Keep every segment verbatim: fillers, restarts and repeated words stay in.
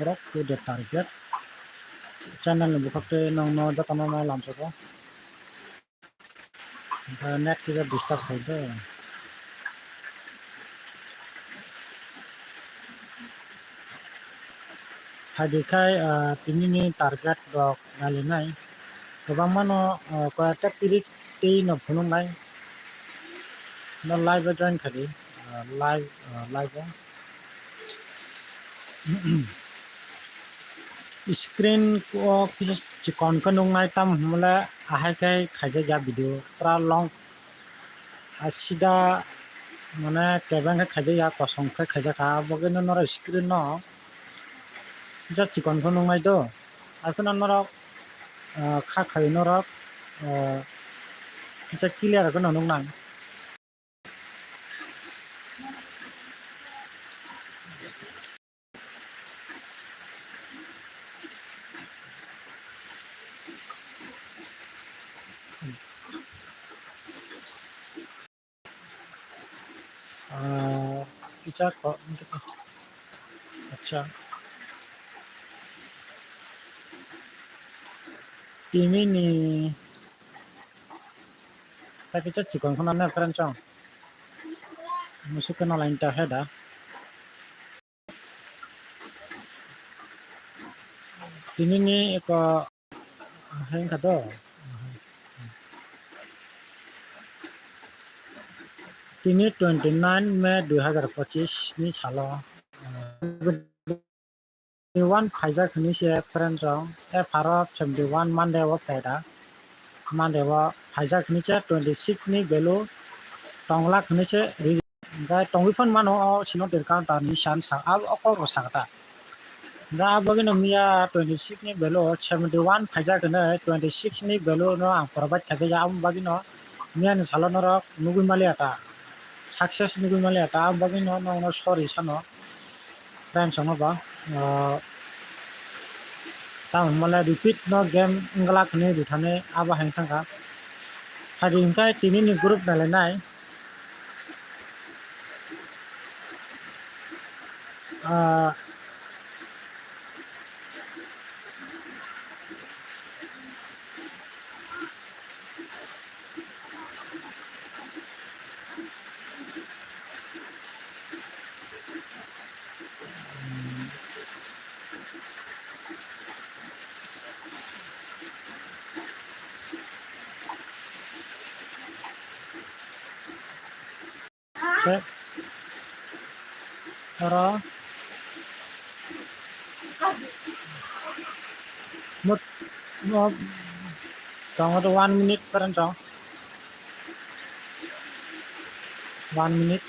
Borok to the target. Channel ni bukhuk twi nongno jotono no lamsoko. Net kisa disturb khaide. Phaidi khai, ah, tinini target rok nalinai. Kwbangmano, ah, koi ekta tirik tei no phunuknai. No live o join khadi, ah, live, ah, live o. Screen o kisa chikon khe nuknai, tamo hwnmale ahai khe khaijak ya video pura long, ah, sida mane kebeng khe khaijak ya, kosom khe khaijak kha, abo khe norok screen no kisa chikon khe nuknai do, haikhe norok, ah, kha khai norok, ah, kisa clear khe no nuknai. Ah, kisa ko-, acha. Tini ni ta kisa chikon khuna na friend chong. Musuk kana line ta heda. Tini ni eko hengkha do. Tini twenty nine May dui hazar pochisni salo, ah, one phaijak hinwi se friend rok, eh, pharo seventy one Monday o phaida. Monday o phaijak hinwi se twenty six ni value tong lak hinwi se ri-, hingkhe tongwi phano mano o sino ter counter ni san sa, a, o kok rok sakha ta. Da abagino miya twenty six ni value o seventy one phaijak hinwi twenty six ni value no ang provide khaijak ya, amo bagino miya ni salo norok nugwi maliya ta. Success nugwi maliya ta, abo bagwi no, no, no, sorry sano. Friends, no ba, ah, tamo hwnmale repeat no game wngla khwnwi rithani abo hai thangkha. Hari hwnkhe tini ni group nailainai. Ah, Oro mut-, mo-, tongo do one minute, friend, tong. One minute.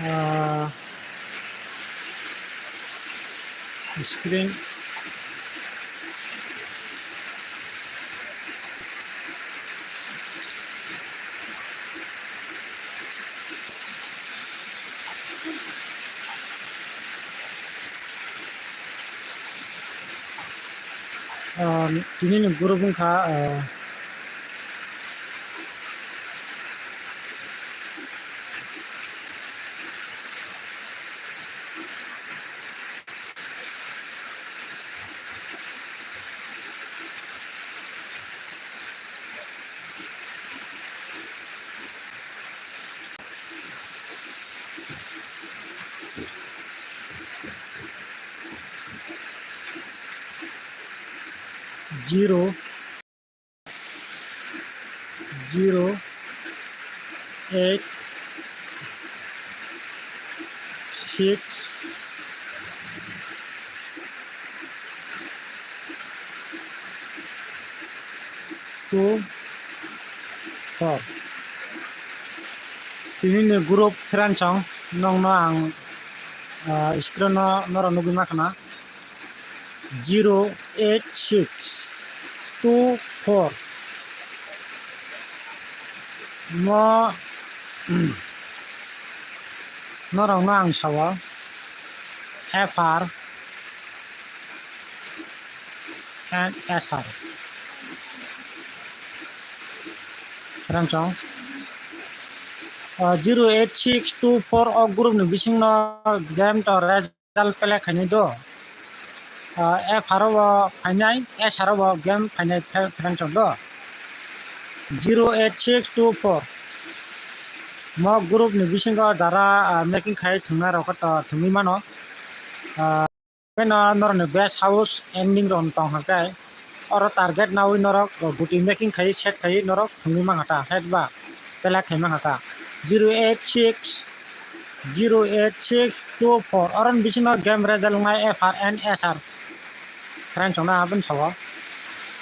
Ah, screen. Ah, tini ni group wngkha, ah, zero, zero, eight, six, two, four. Tini ni group friend song nong no ang, ah, screen no norok nugwi ma khana. Zero eight six two four. Mo, norok no ang sao F R and S R. Friend song, ah, zero eight six two four o group ni bising no game to result play khainai do. Ah, F R o bo phainai, S R o bo game phainai, fre-, friend song do. Zero eight six two four. Mo group ni bisingo jara, ah, making khai thwngna rok to thwngwi mano. Ah, Khe no norokni best house ending rok tong hwnkhe oro target nawi norok guti making khai set khai norok thwngwi mankha ta, head ba pelak khai mankha ta. Zero eight six zero eight six two four, oro ni bisingo game result wngnai F R and S R. Friend song no aboni sao.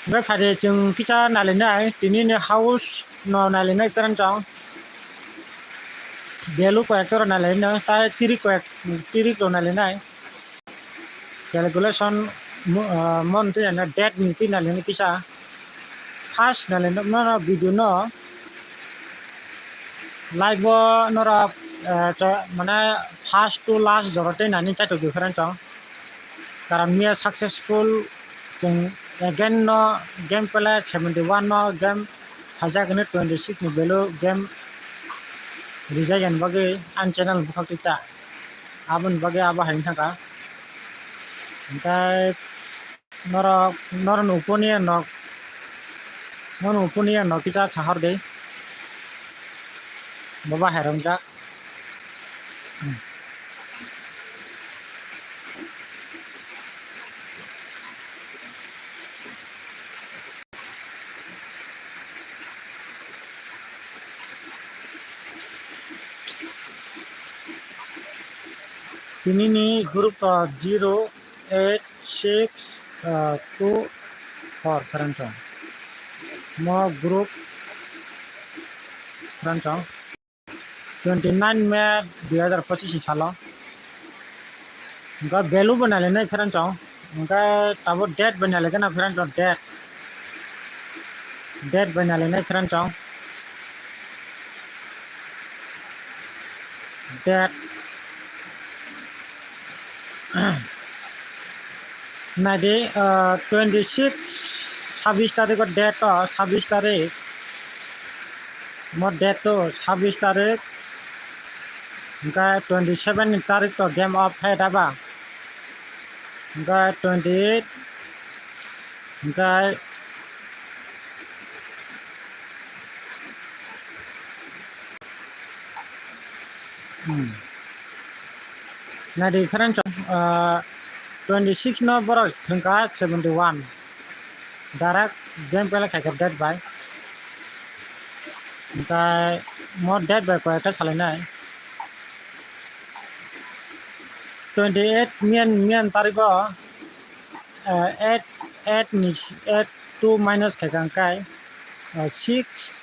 Hwnkhe phai de chwng kisa nailainai, tini ni house no nailainai friend song. Value koi ek jora nailainai, tai tiri koi ek, tiri rok nailainai. Calculation mo-, ah, mon twi na date ni twi nalini kisa. First nalini no, no, video no live o norok, eh, to, mane first to last jora twi nani chaito different song. Karon miya successful chwng again no game pele seventy one no game hajak ni twenty six ni value game rijak yani bagwi ang channel bukhak twi ta. Aboni bagwi abo hai wngkha kha. Hwnkhe norok, norokni opinion rok, norokni opinion rok kisa sahor di. Bo bahai rok wngjak. Tini ni group to zero eight six two four friend song. Mo group friend song. Twenty nine May dui hazar pochis ni salo. Hwnkhe value bo nailainai friend song. Hwnkhe tabuk date bo nailaikhe na friend song, date. Date bo nailainai friend song. Date. Naidi, ah, twenty six, sabbish tarikh o date o, sabbish tarikh. Mo date to sabbish tarikh. Hwnkhe twenty seven tarikh to game off hai daba. Hwnkhe twenty eight, hwnkhe Hmm. Naidi friend song, ah, twenty six no borok thwngkha seventy one. Direct game pele khaikha date bai. Hwnkhe mo date bai koi ekta salainai. Twenty eight miyan, miyan tarikh o, ah, eight, eight ni, eight two minus khaikha hwnkhe, ah, six,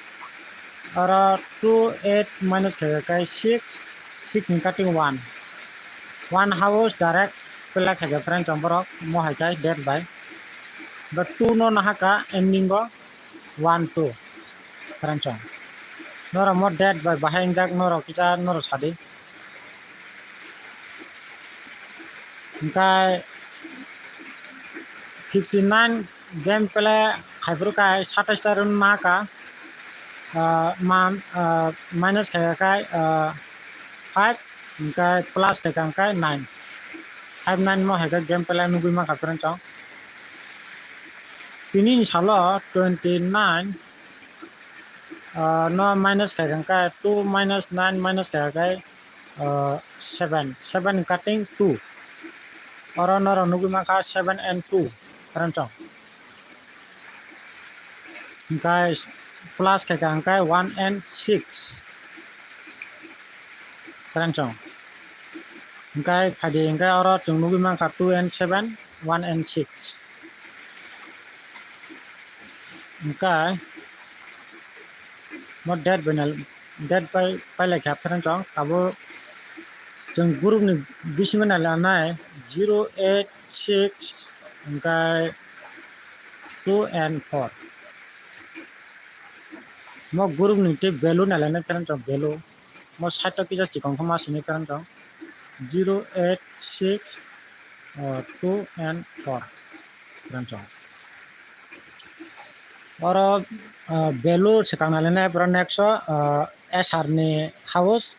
oro two eight minus khaikha hwnkhe six, six ni cutting one. One house direct pele khaikha friend song borok mo hai khe date bai. But two no nahaka ending o one two friend song. Norok mo date bai bahai wngjak norok kisa norok sadi. Hwnkhe fifty nine game pele khaiphuru khai satais tarikh no nahaka, ah, man, ah, minus khaikha khai, ah, five, hwnkhe plus khaikha hwnkhe nine. Five nine mo hai khe game pele nugwi mankha friend song. Tini ni salo twenty nine, ah, no minus khaikha hwnkhe two minus nine minus khaikha hwnkhe, ah, seven, seven cutting two. Oro norok nugwi mankha seven and two friend song. Hingkai plus khaikha hingkai one and six. Friends chong. Hingkai phaidi hingkai oro chwng nugwi mankha two and seven, one and six. Hingkai mo date bai nal-, date bai pailai kha friends chong. Abo chwng group ni bisingo nailanai zero eight six hingkai two and four. Mo group ni tei value nailainai friends chong, value. Mo side o kisa chikon khe ma sini friends chong. Zero eight six, uh, two and four friends chong. Oro, uh, value swkang nailainai, oro next o, uh, S R ni house,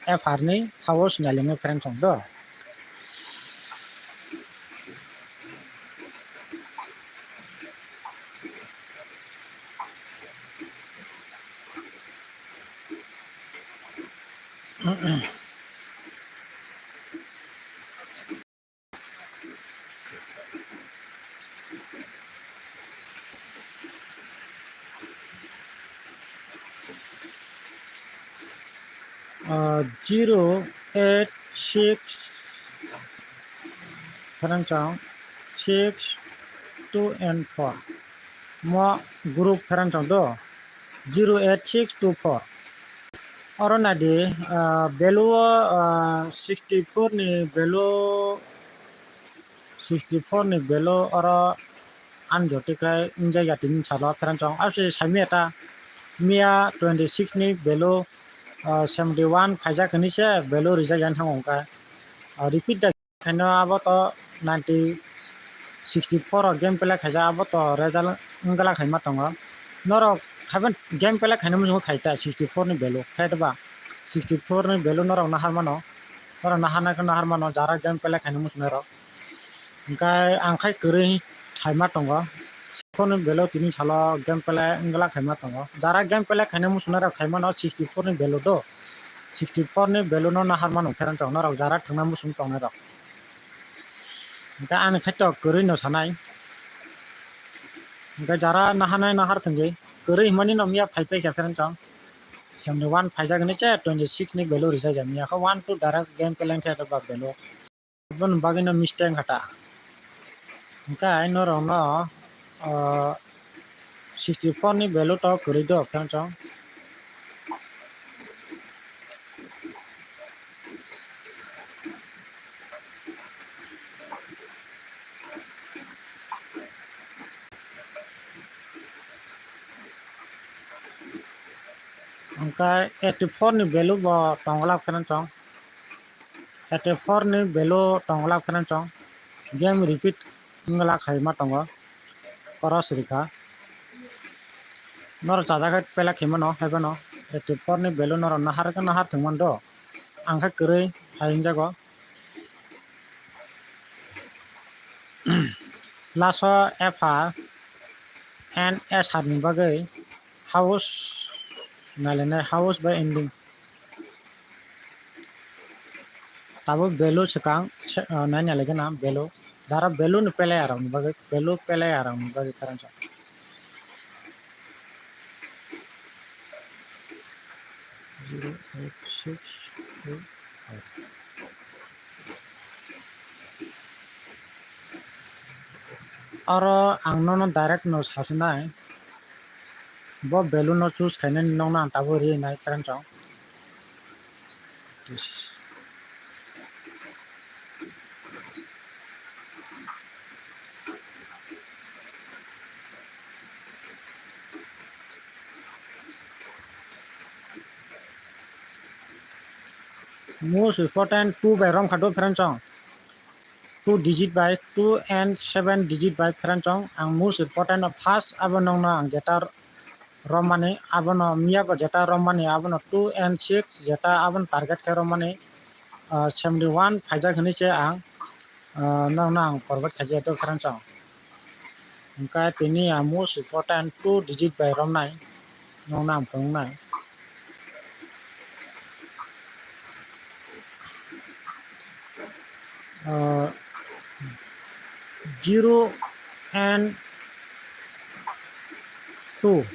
F R ni house nailainai friends chong do. Ah, zero eight six friends chong, six two and four. Mo group friends chong do, zero eight six two four. Oro naidi, ah, value o, ah, sixty four ni value, sixty four ni value oro ani jotoi khe wngjak ya tini salo friends chong. Ase saimya ta miya twenty six ni value, ah, seventy one phaijak hinwi se value rijak ya wngkha. Ah, repeat da khaino abo to ninety, sixty four o game play khaijak, abo to result wngla khaima tongo. Norok haiphano game play khaina muchungo khaita sixty four ni value, khe ba sixty four ni value norok nahar mano, norok nahar nai khe nahar mano, jara game play khaina muchunai rok. Hingkhe ang khai kwrwi khaima tongo. Sixty four ni value tini salo game play wngla khaima tongo. Jara game play khaina muchunai rok khaimano sixty four ni value do. Sixty four ni value no nahar mano friends chong norok jara thwngna muchung tongnai rok. Hingkhe ani khaito kwrwi no sanai. Hingkhe jara naharnai nahar thwngwi. Kwrwi hwnmani no miya phai paikha friends chong. Seventy one phaijak hinwi se twenty six ni value rijak ya miya khe one two direct game play khe ba value. Aboni bagwi no mistake kha ta. Hingkhe ai norok no, ah, sixty four ni value to kwrwi do friends chong. Hingkhe eighty four ni value bo tongla friends chong. Eighty four ni value tongla friends chong. Game repeat wngla khaima tongo. Oro sirikha. Norok chajak khe pela khaimano, haiphano eighty four ni value norok nahar khe nahar thwngmani do. Ang khe kwrwi hai wngjago. Last o F R and S R ni bagwi house nailainai, house bai ending. Tabuk value swkang se, ah, nai nai lagi na value. Dara value ni player rok ni bagwi, value player rok ni bagwi friends chong. Zero eight six two four. Oro ang nono direct no sasinai. Bo value no choose khainani nokno ang tabuk rinai friends chong. Most important two bai romkha do friends chong. Two digit bai two and seven digit bai friends chong. Ang most important o first abo nokno ang jeta romani, abono miya bo jeta romani, abono two and six jeta abono target khe romani, ah, seventy one phaijak hinwi se ang, ah, nokno ang forward khaijak do friends chong. Hingkhe tini ang most important two digit bai romnai, nokno ang phunuknai. Ah, zero and, two.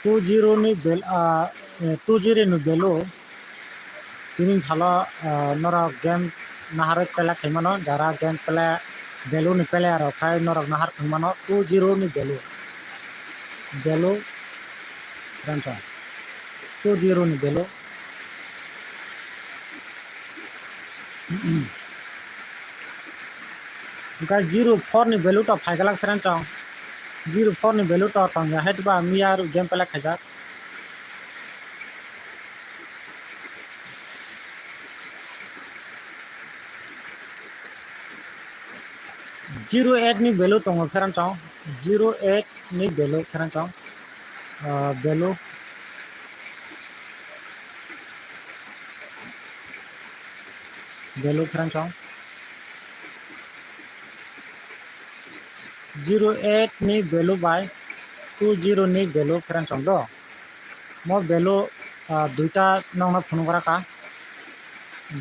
Two zero ni val-, ah, eh, two zero ni value tini salo, ah, norok game naharwi play khaimano, jara game play value ni player rok khai norok nahar thwngmano two zero ni value. Value ransa two zero ni value. Hwnkhe zero four ni value to phaigalak pherang chong. Zero four ni value to tongya hai ba miya game play khaijak. Zero eight ni value tongo pherang chong. Zero eight ni value pherang chong. Ah, value. Value pherang chong. Zero eight ni value bai two zero ni value pherang chong do. Mo value, ah, duita nokno phunuk raka.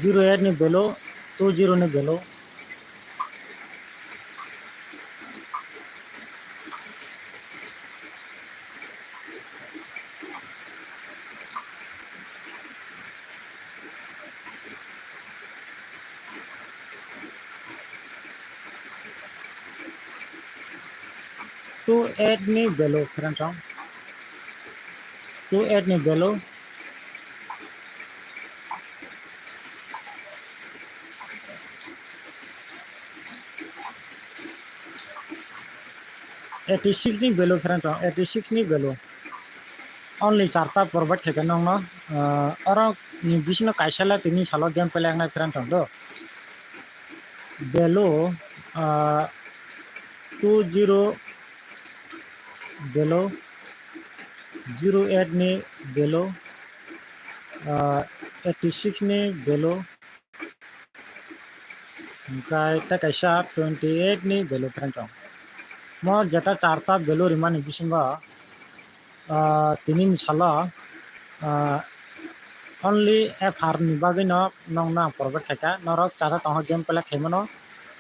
Zero eight ni value, two zero ni value. Two eight ni value pherang chong. Two eight ni value. Eighty six ni value pherang chong, eighty six ni value. Only charta provide khaikha nokno, ah, oro ni bisingo kaisa le tini salo game play wngnai pherang chong do. Value, ah, two zero value, zero eight ni value, ah, eighty six ni value, hwnkhe tei kaisa twenty eight ni value pherang chong. Mo jeta charta value rimani bisingo, ah, tini ni salo, ah, only F R ni bagwi no nokno ang provide khaikha. Norok chara tongkha game play khaimano,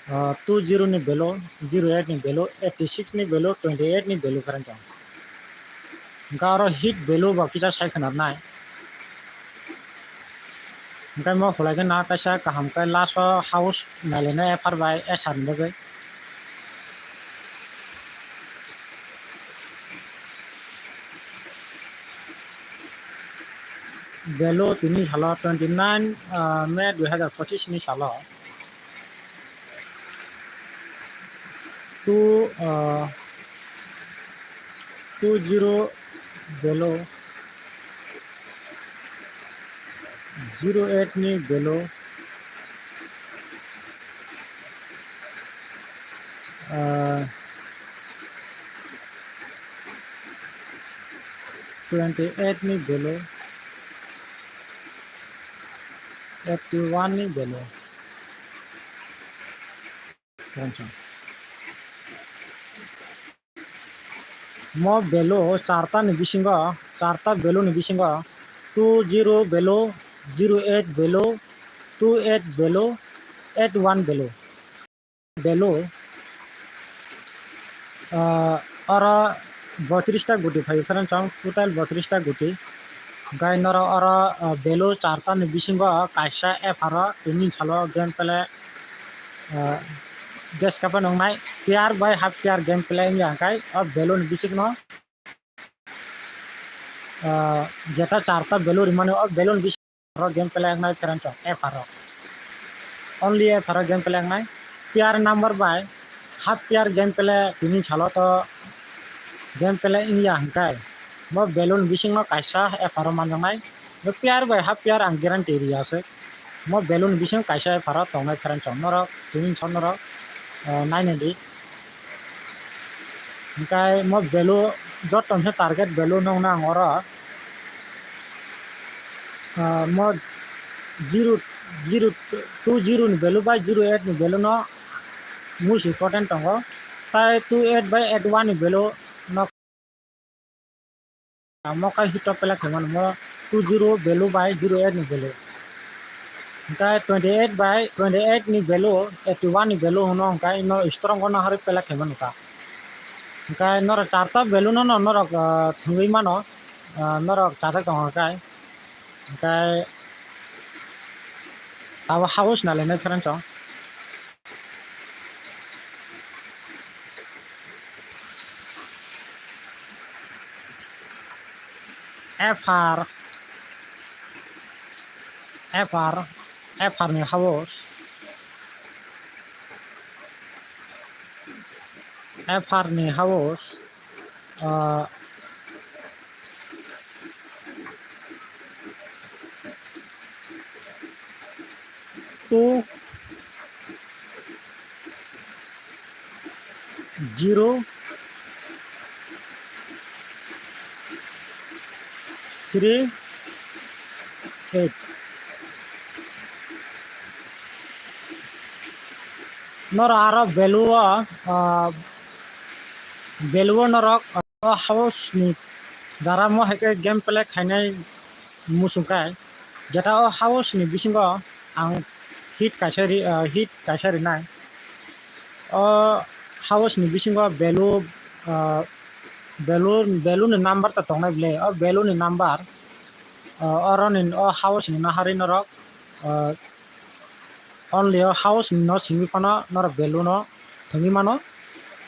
ah, two zero ni value, zero eight ni value, eighty six ni value, twenty eight ni value pherang chong. Hwnkhe oro hit value bo kisa sai khwnarnai. Hwnkhe mo khwlai khe na kaisa kaham khe last o house nailainai F R bai S R ni bagwi. Value tini salo twenty nine, ah, May dui hazar pochis ni salo. Two, ah, two zero value, zero eight ni value, ah, twenty eight ni value, eighty one ni value. Mo value charta ni bisingo, charta value ni bisingo two zero value, zero eight value, two eight value, eight one value. Value, ah, oro botrista guti phai pherang chong, total botrista guti. Hwnkhe norok oro, ah, value charta ni bisingo kaisa F R o tini salo game play, ah, gas kapa nongnai player bai half player game play wngya hwnkhe o value ni bisingno, ah, jeta charta value rimani o value ni bising aro game play wngnai pherang chong F R o. Only F R o game play wngnai. Player number bai half player game play tini salo to game play wngya hwnkhe mo value ni bisingno kaisa F R o manjaknai. Bo player bai half player ang guarantee ri aswk. Mo value ni bising kaisa F R o tongnai pherang chong norok tini sal norok, eh, nainai di. Hwnkhe mo value joto se target value nokno ang oro, ah, mo zero, zero two zero ni value bai zero eight ni value no most important tongo. Tai two eight bai eight one ni value no Tamo khe hit rok pelak khe mano mo two zero value bai zero eight ni value. Hwnkhe twenty eight by twenty eight ni value eighty one ni value hwno hwnkhe no strong no harwi pelek khaima nukha. Hwnkhe norok charta value no no norok, ah, thwngwi mano, ah, norok chajak tongo hwnkhe. Hwnkhe abo house nalainai friends o. F R, F R, F R ni house, F R ni house, ah, two zero three eight. Norok aro value o, ah, value o norok, ah, o house ni jara mo hai khe game play khainai muchung khe, jeta o house ni bisingo ang hit kaisa ri-, ah, hit kaisa rinai. O house ni bisingo value, ah, value, value ni number ta tongnai bwle. O value ni number, ah, oro ni o house ni naharwi norok, ah, only o house no simi phano norok value no thwngwi mano.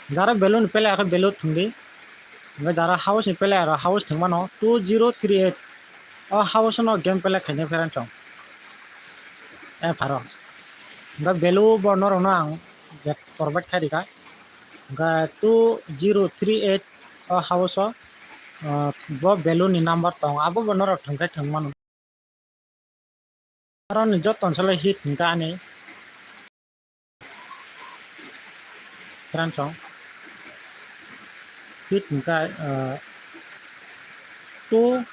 Jara value ni pele akhe value thwngdi. Hwnkhe jara house ni pele aro house thwngmano two zero three eight. O house no game pele khainai friends o. E pharo. Hwnkhe value bo norok no ang provide khai rikha. Hwnkhe two zero three eight o house o, ah, bo value ni number tong. Abo bo norok thwngkhe thwngmano. Aro ni joto ni salo hit hwnkha ani friends o. Hit hwnkha, ah, two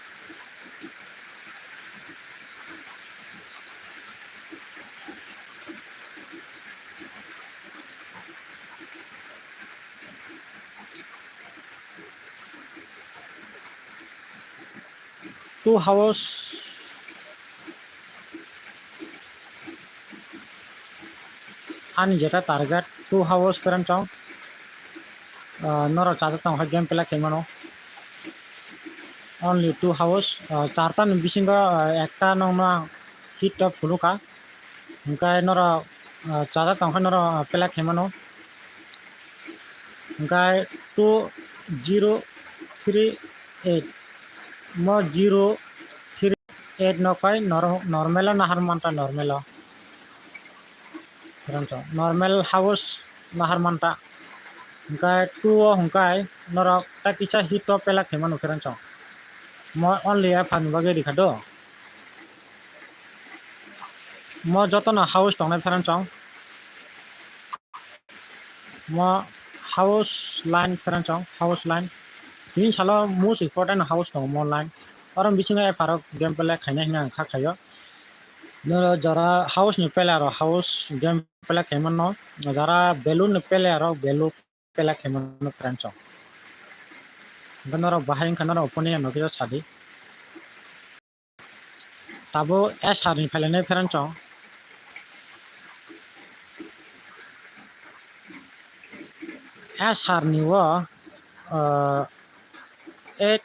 two house ani jeta target two house friends o, ah, norok chajak tong khe game play khaimano, only two house, ah, charta ni bisingo, ah, ekta nokno ang hit top phunukha. Hwnkhe norok, ah, chajak tong khe norok, ah, play khaimano. Hwnkhe two zero three eight. Mo zero three eight no khe nor-, normal o nahar manta, normal o. Friends o, normal house nahar manta. Hwnkhe two o hwnkhe norok ta kisa hit o pelak khaimano friends o. Mo only F R ni bagwi rikha do. Mo jotono house tongnai friends o. Mo house line friends o, house line. Tini salo most important house tongo mo line. Oro bisingo F R o game play khaina hwnwi ang kha khaio. Noro jara house ni player rok house game play khaimano, jara value ni player rok value play khaimano friends o. Hwnkhe norok bahai wngkha norok opponent no kisa sadi. Tabuk S R ni phailainai friends o. S R ni o, ah, eight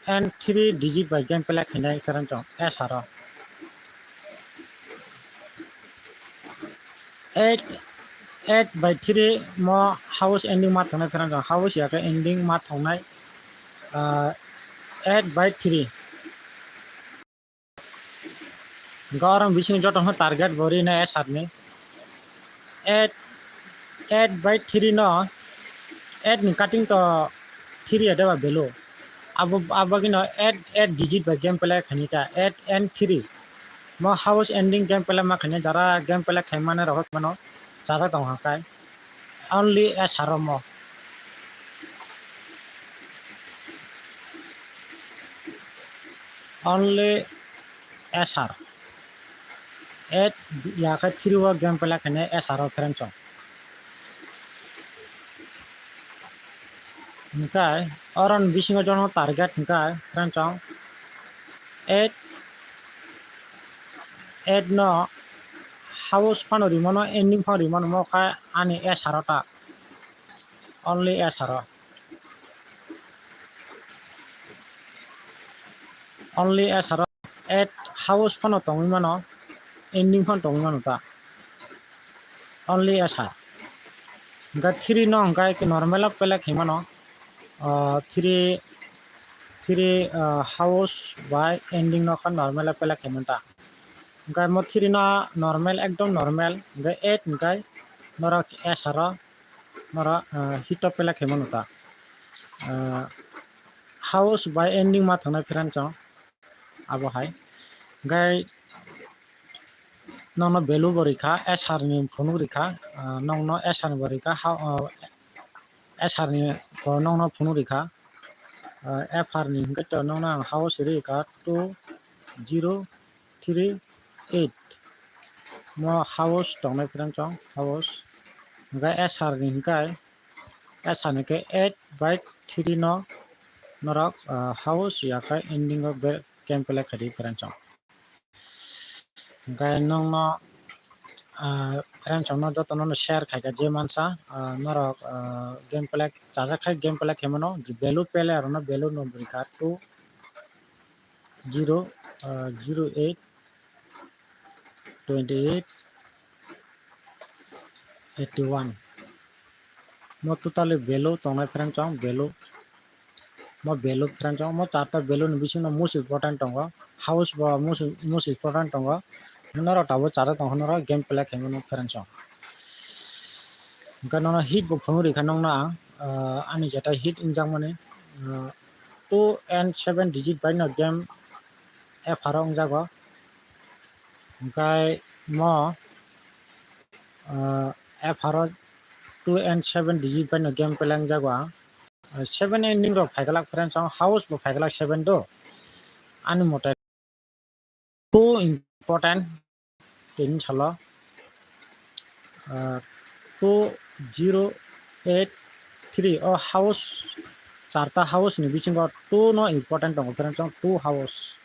and three digit bai game play khainai friends o S R o. Eight, eight by three mo house ending ma thongnai friends o. House ya khe ending ma thongnai, ah, eight by three. Hwnkhe oro bisingo joto no target bo rina S R ni. Eight, eight by three no, eight ni cutting to three ya deba value. Abo, abo bagwi no eight, eight digit by game play khaini ta, eight and three. Mo house ending game play ma khaini, jara game play khaimani rok mano, jara tong ha kai. Only S R o mo. Only S R. Eight ya khe three o game play khainai S R o friends o. Hwnkhe oro ni bisingo jono target hwnkhe friends o eight, eight no house phano rimano, ending phano rimano, mo kha ani S R o ta, only S R o, only S R o, at house phano tongwi mano, ending phano tongwi mano ta, only S R. Hingkhe three no hingkhe normal o pelek khaimano, ah, three, three, ah, house bai ending no kha normal o pelek khaimanta. Hingkhe mo three no normal, ekdom normal, hingkhe eight hingkhe norok S R o, norok, ah, hit o pelek khaimano ta. Ah, house bai ending ma thangnai friend chong abo hai. Hingkhe nokno value bo rikha, S R ni phunuk rikha, ah, nokno S R ni bo rikha, ha, ah, S R ni bo nokno phunuk rikha, ah, F R ni hingkhe to nokno ang house rikha two zero three eight. Mo house tongnai friend chong, house. Hingkhe S R ni hingkhe, S R ni khe eight by three no norok, ah, house ya khe ending o be-, game play khaidi friend chong. Hingkhe nokno, ah, friends rokno jotono share khaikha je mansa, ah, norok, ah, game play chajak khai game play khaimano, value player rokno value no bwrwi kha two zero, ah, zero eight, twenty eight, eighty one. Mo totally value tongnai friend chong, value. Mo value friend chong, mo charta value ni bisingo most important tongo. House bo most, most important tongo. Norok tabuk charta tongkha norok game play khaimano friend chong. Hingkhe nono hit bo phunuk rikha nokno ang, ah, ani jetai hit wngjakmani, ah, two and seven digit bai no game F R o wngjago. Hingkhe mo, ah, F R o two and seven digit bai no game play wngjago ang. Ah, seven ending rok phaiglak friends, ang house bo phaiglak seven do. Ani mote two important tini salo, ah, two zero eight three o house, charta house ni bisingo two no important tongo friends, ang two house.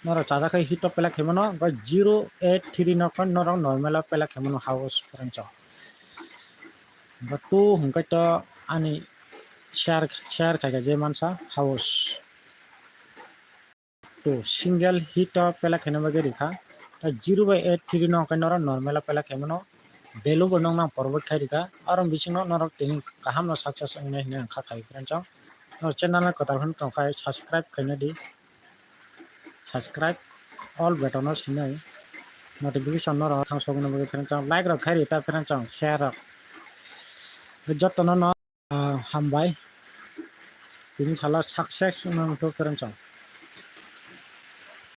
Norok chajak khai hit o pelek khaimano, hingkhe zero eight three no khe norok normal o pelek khaimano house friends. Hingkhe two hingkhe to ani share, share khaikha je mansa house. To single hit o pelek khaina bagwi rikha. Ta zero by eight three no khe norok normal o pelek khaimano, value bo nokno ang forward khai rikha. Aro bisingo norok tini kaham no success wngnai hinwi ang kha khai friends. Norok channel no kwtal phano tongkhai subscribe khaina di. Subscribe all button no sinai notification norok thang sogwna bagwi friends. Like rok khai rita friends, share rok. Jotono no, ah, hambai. Tini salo success wngna muthung friends.